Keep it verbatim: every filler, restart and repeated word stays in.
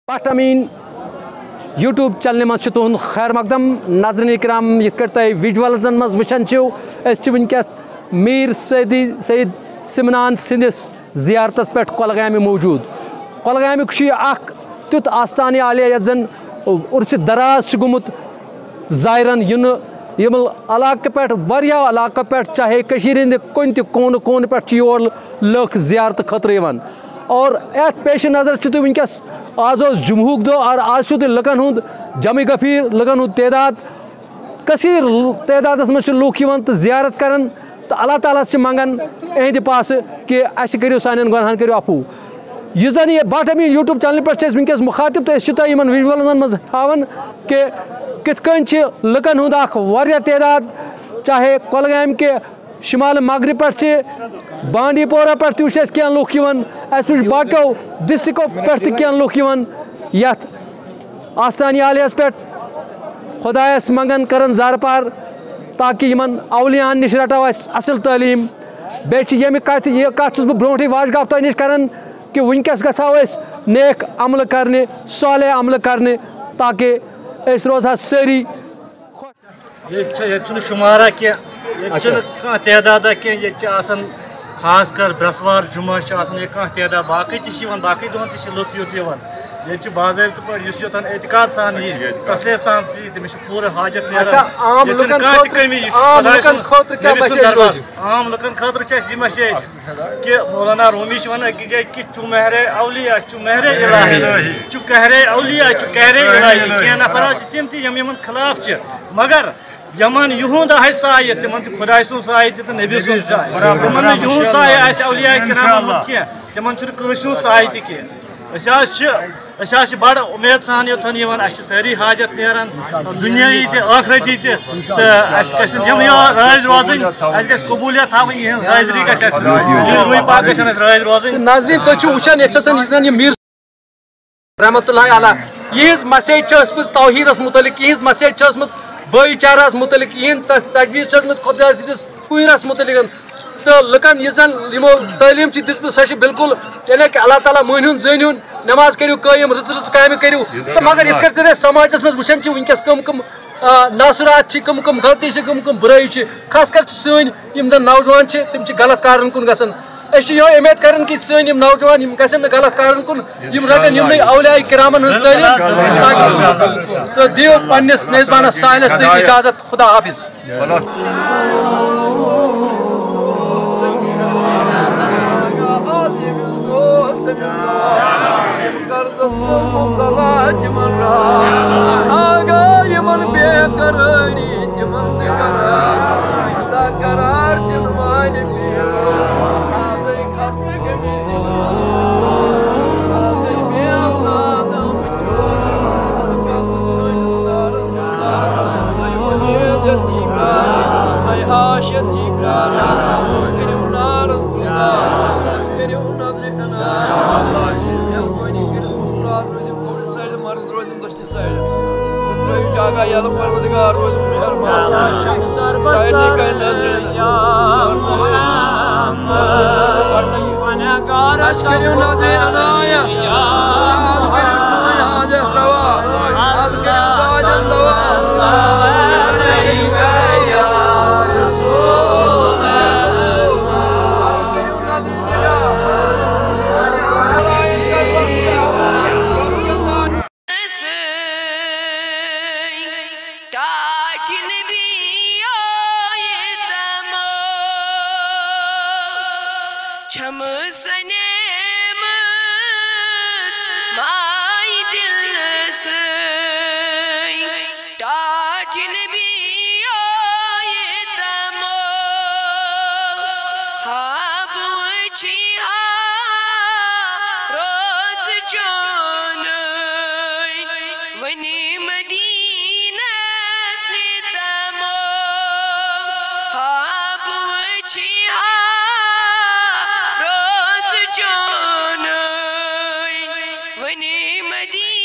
Bhat Amin YouTube چینلہِ منٛز چھُ تُہُنٛد خیر مقدم۔ ناظرین کرام، یِتھ کٲٹھۍ تۄہہِ ویجولزن منٛز وٕچھان چھِو، أسۍ چھِ وٕنکیٚس میر سیدی سید سمنان سٕنٛدِس زیارتس پٮ۪ٹھ کۄلگامہِ موجود۔ کۄلگامیُک چھُ یہِ اکھ تیُتھ آستانہِ عالیہ یتھ زن عرصہِ دراز چھُ گوٚمُت زائرن یِنہٕ۔ یِم علاقہٕ پٮ۪ٹھ، واریاہو علاقو پٮ۪ٹھ، چاہے کٔشیٖرِ ہٕنٛدِ کُنہِ تہِ کوٗنہٕ کوٗنہٕ پٮ۪ٹھ چھِ یور لُکھ زیارتہٕ خٲطرٕ یِوان۔ اور یتھ پیش نظر چھِ تُہۍ وٕنکیٚس، آز اوس جمعہُک دۄہ اور آز چھُ تُہۍ لُکن ہُنٛد جمع غفیر، لُکن ہُنٛد تعداد، کثیر تعدادس منٛز چھِ لُکھ یِوان تہٕ زیارت کران۔ تہٕ اللہ تعالیٰ ہس چھِ منٛگان اِہِنٛدِ پاسہٕ کہِ اَسہِ کٔرِو، سانٮ۪ن گۄنہَن کٔرِو عفو۔ یُس زَن یہِ بٹ امین یوٹیوب چینلہِ پٮ۪ٹھ چھِ أسۍ وٕنکیٚس مُخاطب، تہٕ أسۍ چھِ تۄہہِ یِمَن ویجولَن منٛز ہاوان کہِ کِتھ کٔنۍ چھِ لُکَن ہُنٛد اَکھ واریاہ تعداد، چاہے کۄلگامہِ کہِ شمال مغرب پٮ۪ٹھ چھِ، بانڈی پورہ پٮ۪ٹھ تہِ وٕچھ اَسہِ کینٛہہ لُکھ یِوان، اَسہِ وٕچھ باقیو ڈسٹرکو پٮ۪ٹھ تہِ کینٛہہ لُکھ یِوان یَتھ آستانہِ عالیَس پٮ۪ٹھ خۄدایَس منٛگان، کران زارٕ پار، تاکہِ یِمن اولیاہن نِش رٹو أسۍ اصل تعلیٖم۔ بیٚیہِ چھِ ییٚمہِ کتھِ، یہِ کتھ چھُس بہٕ برونٹھٕے واش گاف تۄہہِ نِش کران کہِ وٕنکیٚس گژھو أسۍ نیک عملہٕ کرنہِ، صالح عملہٕ کرنہِ، تاکہِ أسۍ روزہو سٲری خۄش۔ ییٚتہِ چھِ، ییٚتہِ چھُنہٕ شُمارا کینٛہہ، ییٚتہِ اچھا۔ چھُنہٕ کانٛہہ تعدادا کینٛہہ، ییٚتہِ چھِ آسان خاص کر برٛٮ۪سوار، جُمعہ چھِ آسان ییٚتہِ کانٛہہ تعداد، باقٕے تہِ چھِ یِوان، باقٕے دۄہن تہِ چھِ لُکھ یوٚت یِوان۔ ییٚتہِ چھِ باضٲبطہٕ پٲٹھۍ یُس یوٚتَن اعتقاد سان یی، تسلے سان یی، تٔمِس چھِ پوٗرٕ حاجت نیران۔ اچھا، عام ییٚتہِ چھُنہٕ لُکن کانٛہہ تہِ خٲطرٕ، کمی، یہِ چھُ عام خۄداے لُکن سُنٛد، خٲطرٕ کیٛاہ نبی سُنٛد message دربار۔ روزِ؟ عام لُکن خٲطرٕ چھِ اَسہِ یہِ message کہِ مولانا رومی چھِ وَنان أکِس جایہِ کہِ چُھ مہرِ اولیاء، چُھ مہرِ الٰہی، چُھ قہرِ اولیاء، چُھ قہرِ الٰہی۔ کینٛہہ نفر حظ چھِ تِم تہِ یِم یِمن خلاف چھِ، مگر یِمن یِہُنٛد آسہِ سایہِ، تِمن چھُ خۄداے سُنٛد سایہِ تہِ تہٕ نبی سُنٛد سایہِ۔ یِمن نہٕ یِہُنٛد سایہِ آسہِ اولیاء کرامن ہُنٛد کینٛہہ، تِمن چھُنہٕ کٲنٛسہِ ہُنٛد سایہِ تہِ کینٛہہ۔ أسۍ حظ چھِ، أسۍ حظ چھِ بڑٕ اُمید سان یوٚتَن یِوان، اَسہِ چھِ سٲری حاجت نیران، دُنیٲیی تہِ، ٲخرتی تہِ، تہٕ اَسہِ گژھن یِم یور رٲضۍ روزٕنۍ، اَسہِ گژھِ قبوٗلیت تھاوٕنۍ، یِہٕنٛز حٲضری گژھِ اَسہِ یِہٕنٛدِ روٗحی پاک گژھن اَسہِ رٲضۍ روزٕنۍ۔ تہٕ ناظریٖن، تُہۍ چھِو وٕچھان، ییٚتہِ چھِ آسان یہِ زَن یہِ میٖر رحمتہ اللہ علیہ، یِہٕنٛز message چھِ ٲسمٕژ توحیٖدَس مُتعلِق، یِہٕنٛز message چھِ ٲسمٕژ بھٲئی چارہَس مُتعلِق، یِہٕنٛز تس-، تجویٖز چھِ ٲسمٕژ خۄداے سٕنٛدِس کُنرَس مُتعلِق۔ تہٕ لُکَن یہِ زَن یِمو تعلیٖم چھِ دِژمٕژ، سۄ چھِ بالکل، یعنی کہِ اللہ تعالیٰ مٲنِو زٲنِو، نماز کٔرِو قٲیِم، رٕژ رٕژ کامہِ کٔرِو۔ تہٕ مگر یِتھ کٲٹھۍ زَن أسۍ سماجَس منٛز وٕچھان چھِ، وٕنکیٚس کٕم کٕم، آ، ناصرات چھِ، کٕم کٕم غلطی چھِ، کٕم کٕم بُرٲیی چھِ، خاص کر چھِ سٲنۍ یِم زَن نوجوان چھِ، تِم چھِ غلط کارَن کُن گژھان۔ أسۍ چھِ یِہوٚے اُمید کران کہِ سٲنۍ یِم نوجوان، یِم گژھن نہٕ غلط کارن کُن، یِم رٹن یِمنٕے اولیاء کرامن ہٕنٛز تعلیٖم۔ تہٕ دِیِو پننِس میزبانس ساحلس سۭتۍ اجازت۔ خدا حافظ۔ ترٲیِو جگہ یَلہٕ، پروردگار روزِ مہربان۔ سارنٕے کامہِ نظرِ۔ اَسہِ کٔرِو نظرِ عنایت۔ اَز کٔرِو سٲنۍ حاجت روا۔ اَز کٔرِو دادٮ۪ن دوا۔ سۭتۍ ٹاٹھۍ نبی آیہِ تمو، چھمہٕ سنیمٕژ مایہِ دِلہٕ سۭتۍ۔ ٹاٹھۍ نبی آیہِ تمو، ہا بہٕ وٕچھِ ہا روزٕ چونُے، وٕنہِ مدیٖنس نِتمو۔ ہا بہٕ وٕچھِ ہا روزٕ چونُے، وٕنہِ مدیٖنس